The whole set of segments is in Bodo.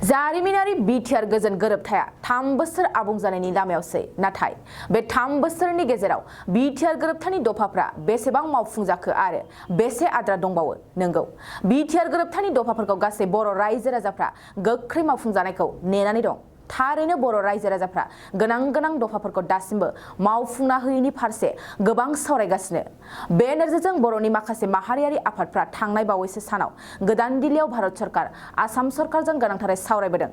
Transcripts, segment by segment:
जारिमिनारि बिटिआर गोजोन गोरोबथाया 3 बोसोर आबुं जानायनि लामायावसै नाथाय बे 3 बोसोरनि गेजेराव बिटिआर गोरोबथानि दफाफ्रा बेसेबां मावफुंजाखो आरो बेसे आद्रा दंबावो नंगौ बिटिआर गोरोबथानि दफाफोरखौ गासै बर' रायजो राजाफ्रा गोख्रै मावफुंजानायखौ नेनानै दं थारैनो बर' रायजो राजाफ्रा गोनां दफाफोरखौ दासिमबो मावफुंना होयैनि फारसे गोबां सावरायगासिनो बे नोजोरजों बर'नि माखासे माहारियारि आफादफ्रा थांनाय बावैसो सानाव गोदान दिल्लीयाव भारत सरकार आसाम सरकारजों गोनांथारै सावरायबोदों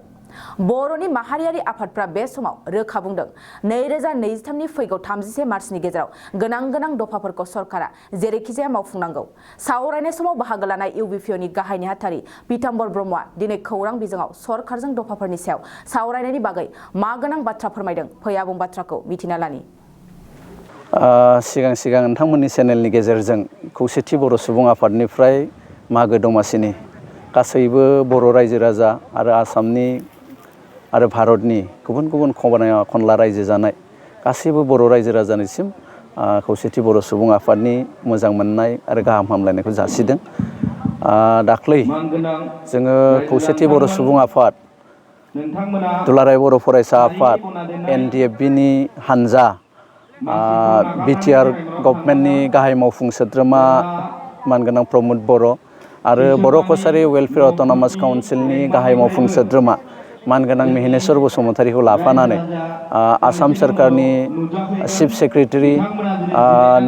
बर'नि माहारियारि आफादफ्रा बे समाव रोखा बुंदों 2023 नि फैगौ 31 मार्चनि गेजेराव गोनां दफाफोरखौ सरकारा जेरैखिजाया मावफुंनांगौ सावरायनाय समाव बाहागो लानाय इउबिपिअनि गाहाय नेहाथारि पीताम्बर ब्रह्मआ दिनै खौरां बिजोङाव सरकारजों दफाफोरनि सायाव सावरायनायनि बागै मा गोनां बाथ्रा फोरमायदों फै आबुं बाथ्राखौ मिथिना लानि सिगां नोंथांमोननि चेनेलनि गेजेरजों खौसेथि बर' सुबुं आफादनिफ्राय मागो दमासिनि गासैबो बर' रायजो राजा आरो आसामनि आरो भारतनि गुबुन खना रायजो जानाय गासैबो बर' रायजो राजानिसिम खौसेथि बर' सुबुं आफादनि मोजां मोननाय आरो गाहाम हामलायनायखौ जासिदों दाख्लै जोङो खौसेथि बर' सुबुं आफाद दुलाराय बर' फरायसा आफाद NDFBनि हानजा बिटिआर गभर्नमेन्टनि गाहाय मावफुं सोद्रोमा मानगोनां प्रमद बर' आरो बर' कसारि वेलफेयार अट'नमास काउन्सिलनि गाहाय मावफुं सोद्रोमा मानगोनां मेहेनेश्वर बसुमतारीखौ लाफानानै आसाम सरकारनि चिफ सेक्रेटारि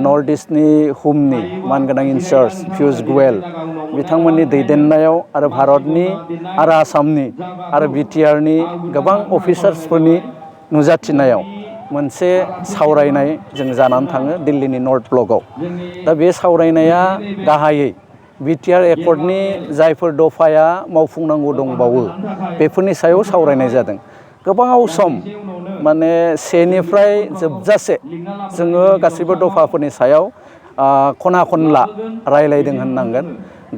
नर्थ इस्टनि हुमनि मानगोनां इनचार्ज पियुष गोयल बिथांमोननि दैदेननायाव आरो भारतनि आरो आसामनि आरो बिटिआरनि गोबां अफिसार्सफोरनि नुजाथिनायाव मोनसे सावरायनाय जों जानानै थाङो दिल्लीनि नर्थ ब्लकआव दा बे सावरायनाया गाहायै बिटिआर एकर्डनि जायफोर दफाया मावफुंनांगौ दंबावो बेफोरनि सायाव सावरायनाय जादों गोबाव सम माने सेनिफ्राय जोबजासे जोङो गासैबो दफाफोरनि सायाव खनला रायलायदों होननांगोन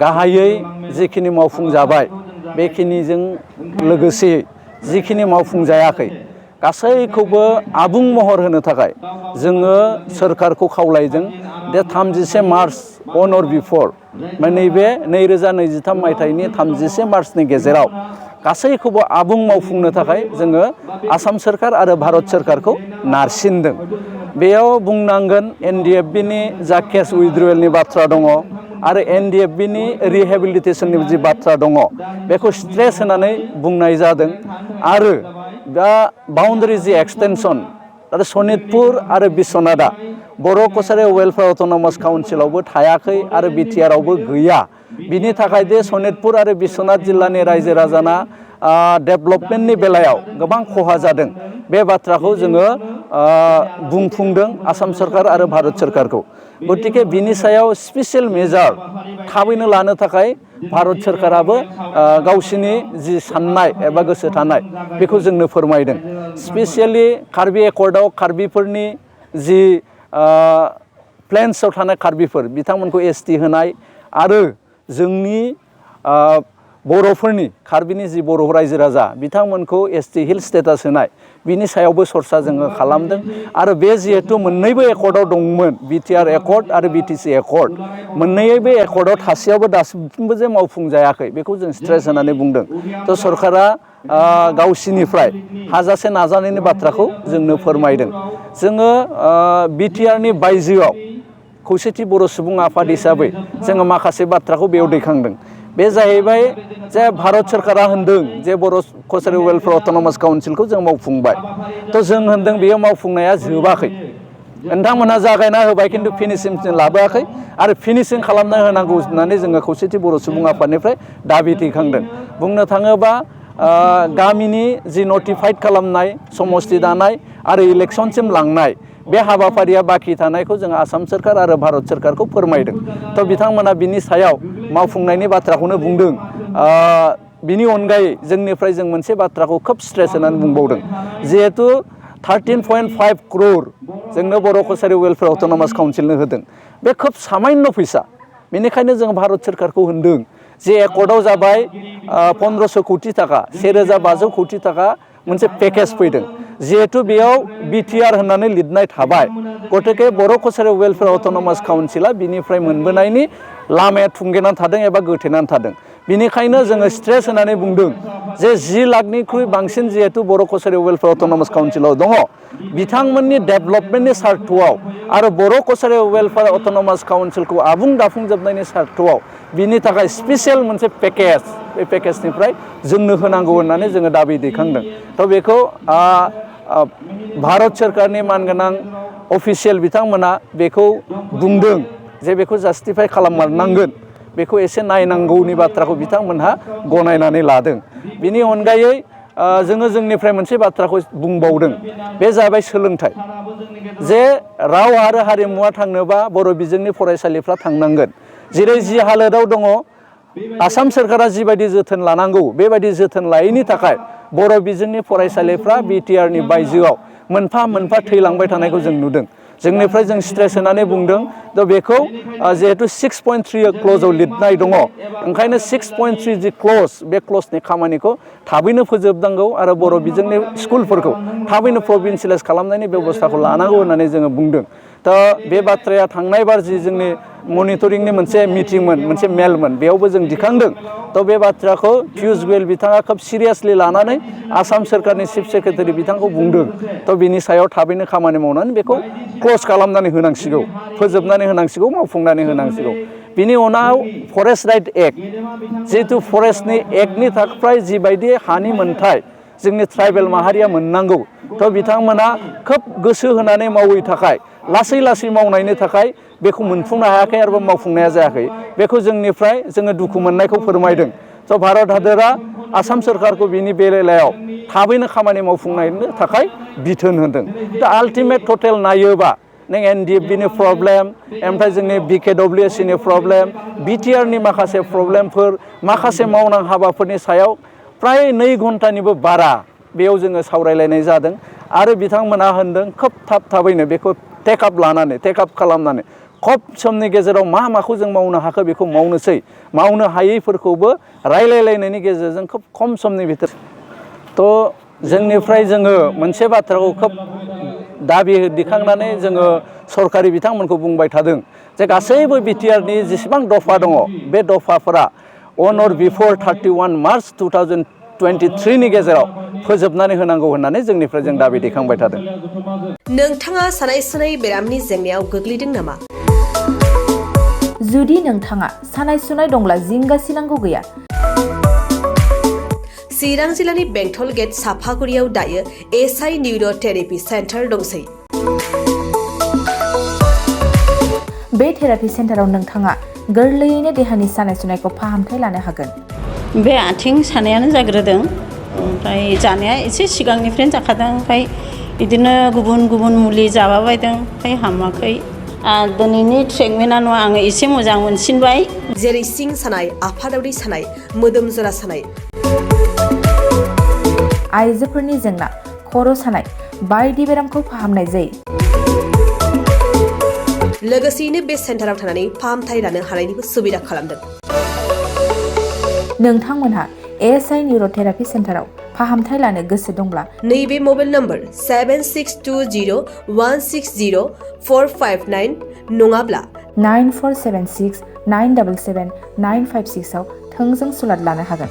गाहायै जिखिनि मावफुंजाबाय बेखिनिजों लोगोसे जिखिनि मावफुंजायाखै गासैखौबो आबुं महर होनो थाखाय जोङो सोरखारखौ खावलायदों दे 31 मार्च अन अर बिफर नैबे 2023 मायथाइनि 31 मार्चनि गेजेराव गासैखौबो आबुं मावफुंनो थाखाय जोङो आसाम सरकार आरो भारत सरकारखौ नारसिनदों बेयाव बुंनांगोन NDFBनि जा केस उइथड्रयेलनि बाथ्रा दङ आरो NDFBनि रिहेबिलिटेसननि जि बाथ्रा दङ बेखौ स्ट्रेस होनानै बुंनाय जादों आरो दा बाउन्डारि जि एक्सटेनसन आरो सनितपुर आरो बिश्वनाथआ बर' कसारि वेलफेयार अट'नमास काउन्सिलावबो थायाखै आरो बिटिआरावबो गैया बिनि थाखाय दे सनितपुर आरो बिश्वनाथ जिल्लानि रायजो राजाना डेभेलपमेन्टनि बेलायाव गोबां खहा जादों बे बाथ्राखौ जोङो बुंफुंदों आसाम सरकार आरो भारत सरकारखौ गतिके बिनि सायाव स्पेसियेल मेजार थाबैनो लानो थाखाय भारत सरकाराबो गावसिनि जि साननाय एबा गोसो थानाय बेखौ जोंनो फोरमायदों स्पेसियेलि कार्बि एकर्डआव कार्बिफोरनि जि प्लेन्सआव थानाय कार्बिफोर बिथांमोनखौ ST होनाय आरो जोंनि बर'फोरनि कार्बिनि जि बर' रायजो राजा बिथांमोनखौ ST हिल स्टेटास होनाय बिनि सायावबो सरसा जोङो खालामदों आरो बे जिहेतु मोननैबो एकर्डआव दंमोन बिटिआर एकर्ड आरो BTC एकर्ड मोननैबो एकर्डआव थासेयावबो दासिमबो जे मावफुंजायाखै बेखौ जों स्ट्रेस होनानै बुंदों थ' सरकारा गावसिनिफ्राय हाजासे नाजानायनि बाथ्राखौ जोंनो फोरमायदों जोङो बिटिआरनि बायजोआव खौसेथि बर' सुबुं आफाद हिसाबै जोङो माखासे बाथ्राखौ बेयाव दैखांदों बे जाहैबाय जे भारत सरकारा होनदों जे बर' कसारि वेलफेयार अट'नमास काउन्सिलखौ जों मावफुंबाय थ' जों होनदों बेयो मावफुंनाया जोबाखै नोंथांमोनहा जागायना होबाय खिन्थु फिनिशिं लाबोआखै आरो फिनिशिं खालामना होनांगौ होननानै जोङो खौसेथि बर' सुबुं आफादनिफ्राय दाबि दैखांदों बुंनो थाङोबा गामिनि जि नटिफाइड खालामनाय समस्ति दानाय आरो इलेक्सनसिम लांनाय बे हाबाफारिया बाखि थानायखौ जों आसाम सरकार आरो भारत सरकारखौ फोरमायदों थ' बिथांमोना बिनि सायाव मावफुंनायनि बाथ्राखौनो बुंदों बिनि अनगायै जोंनिफ्राय जों मोनसे बाथ्राखौ खोब स्ट्रेस होनानै बुंबावदों जिहेतु 13.5 crore जोंनो बर' कसारि वेलफेयार अट'नमास काउन्सिलनो होदों बे खोब सामान्य फैसा बेनिखायनो जों भारत सरकारखौ होनदों जे एकर्डआव जाबाय 1500 कौटि थाखा 1500 कौटि थाखा मोनसे पेकेज फैदों जिहेतु बेयाव बिटिआर होननानै लिरनाय थाबाय गतिके बर' कसारि वेलफेयार अट'नमास काउन्सिला बिनिफ्राय मोनबोनायनि लामाया थुंगेनानै थादों एबा गोथेनानै थादों बिनिखायनो जोङो स्ट्रेस होनानै बुंदों जे 10 लाखनिख्रुइ बांसिन जिहेतु बर' कसारि वेलफेयार अट'नमास काउन्सिलाव दङ बिथांमोननि डेभेलपमेन्टनि सार्थआव आरो बर' कसारि वेलफेयार अट'नमास काउन्सिलखौ आबुं दाफुंजोबनायनि सार्थआव बिनि थाखाय स्पेसियेल मोनसे पेकेज बे पेकेजनिफ्राय जोंनो होनांगौ होननानै जोङो दाबि दैखांदों थ' बेखौ भारत सोरखारनि मानगोनां अफिसियेल बिथांमोना बेखौ बुंदों जे बेखौ जास्टिफाइ खालामनांगोन बेखौ एसे नायनांगौनि बाथ्राखौ बिथांमोनहा गनायनानै लादों बिनि अनगायै जोङो जोंनिफ्राय मोनसे बाथ्राखौ बुंबावदों बे जाबाय सोलोंथाइ जे राव आरो हारिमुवा थांनोबा बर' बिजोंनि फरायसालिफ्रा थांनांगोन जेरै जि हालोदाव दङ आसाम सोरखारा जिबायदि जोथोन लानांगौ बेबायदि जोथोन लायैनि थाखाय बर' बिजोंनि फरायसालिफ्रा बिटिआरनि बायजोआव मोनफा मोनफा थैलांबाय थानायखौ जों नुदों जोंनिफ्राय जों स्ट्रेस होनानै बुंदों थ' बेखौ जिहेतु 6.3 क्ल'जआव लिरनाय दङ ओंखायनो 6.3 जि क्ल'ज बे क्ल'जनि खामानिखौ थाबैनो फोजोबनांगौ आरो बर' बिजोंनि स्कुलफोरखौ थाबैनो प्रभिन्सियेलाइज खालामनायनि बेबस्थाखौ लानांगौ होननानै जोङो बुंदों थ' बे बाथ्राया थांनाय बार जि जोंनि मनिटरिंनि मोनसे मिटिंमोन मोनसे मेलमोन बेयावबो जों दिखांदों थ' बे बाथ्राखौ पियुष गोयल बिथाङा खोब सिरियासलि लानानै आसाम सोरखारनि चिफ सेक्रेटारि बिथांखौ बुंदों थ' बिनि सायाव थाबैनो खामानि मावनानै बेखौ क्ल'ज खालामनानै होनांसिगौ फोजोबनानै होनांसिगौ मावफुंनानै होनांसिगौ बिनि उनाव फरेस्ट राइट एक्ट जिहेतु फरेस्टनि एक्टनि थाखाय जिबायदि हानि मोनथाय जोंनि ट्राइबेल माहारिया मोननांगौ थ' बिथांमोना खोब गोसो होनानै मावै थाखाय लासै लासै मावनायनि थाखाय बेखौ मोनफुंनो हायाखै आरो मावफुंनाया जायाखै बेखौ जोंनिफ्राय जोङो दुखु मोननायखौ फोरमायदों थ' भारत हादोरा आसाम सोरखारखौ बिनि बेलायाव थाबैनो खामानि मावफुंनायनि थाखाय बिथोन होदों दा आल्टिमेट टटेल नायोबा नों एनडिएफबिनि प्रब्लेम ओमफ्राय जोंनि बिकेडब्लिउएससिनि प्रब्लेम बिटिआरनि माखासे प्रब्लेमफोर माखासे मावनां हाबाफोरनि सायाव प्राय 2 घन्टानिबो बारा बेयाव जोङो सावरायलायनाय जादों आरो बिथांमोना होनदों खोब थाबैनो बेखौ टेकआप खालामनानै खम समनि गेजेराव माखौ जों मावनो हाखो बेखौ मावनोसै मावनो हायैफोरखौबो रायलायलायनायनि गेजेरजों खोब खम समनि भितर थ' जोंनिफ्राय जोङो मोनसे बाथ्राखौ खोब दाबि दिखांनानै जोङो सरकारि बिथांमोनखौ बुंबाय थादों जे गासैबो बिटिआरनि जेसेबां दफा दङ बे दफाफोरा अन अर बिफर 31 मार्च 2023नि गेजेराव फोजोबनानै होनांगौ होननानै जोंनिफ्राय जों दाबि दैखांबाय थादों। नोंथाङा सानाय सुनाय बेरामनि जेंनायाव गोग्लैदों नामा? जुदि नोंथाङा सानाय सुनाय दंब्ला जिंगासिनांगौ गैया। चिरां जिल्लानि बेंटल गेट साफागुरियाव दायो एसआइ निउर' थेरापि सेन्टार दंसै। बे थेरापि सेन्टाराव नोंथाङा गोरलैयैनो देहानि सानाय सुनायखौ फाहामथाय लानो हागोन। बे आथिं सानायानो जाग्रोदों ओमफ्राय जानाया एसे सिगांनिफ्रायनो जाखादों ओमफ्राय बिदिनो गुबुन मुलि जाबाबायदों ओमफ्राय हामाखै दिनैनि ट्रिटमेन्टआनो आङो एसे मोजां मोनसिनबाय। जेरै सिं सानाय आफादावरि सानाय मोदोम जरा सानाय आइजोफोरनि जेंना खर' सानाय बायदि बेरामखौ फाहामनाय जायो। लोगोसेयैनो बे सेन्टाराव थानानै फाहामथाय लानो हानायनिबो सुबिदा खालामदों। नोंथांमोनहा एसआइ निउर' थेरापि सेन्टाराव फाहामथाय लानो गोसो दंब्ला नैबे मबाइल नम्बर 7620160459 नङाब्ला 9476977956 आव थोंजों सुलाद लानो हागोन।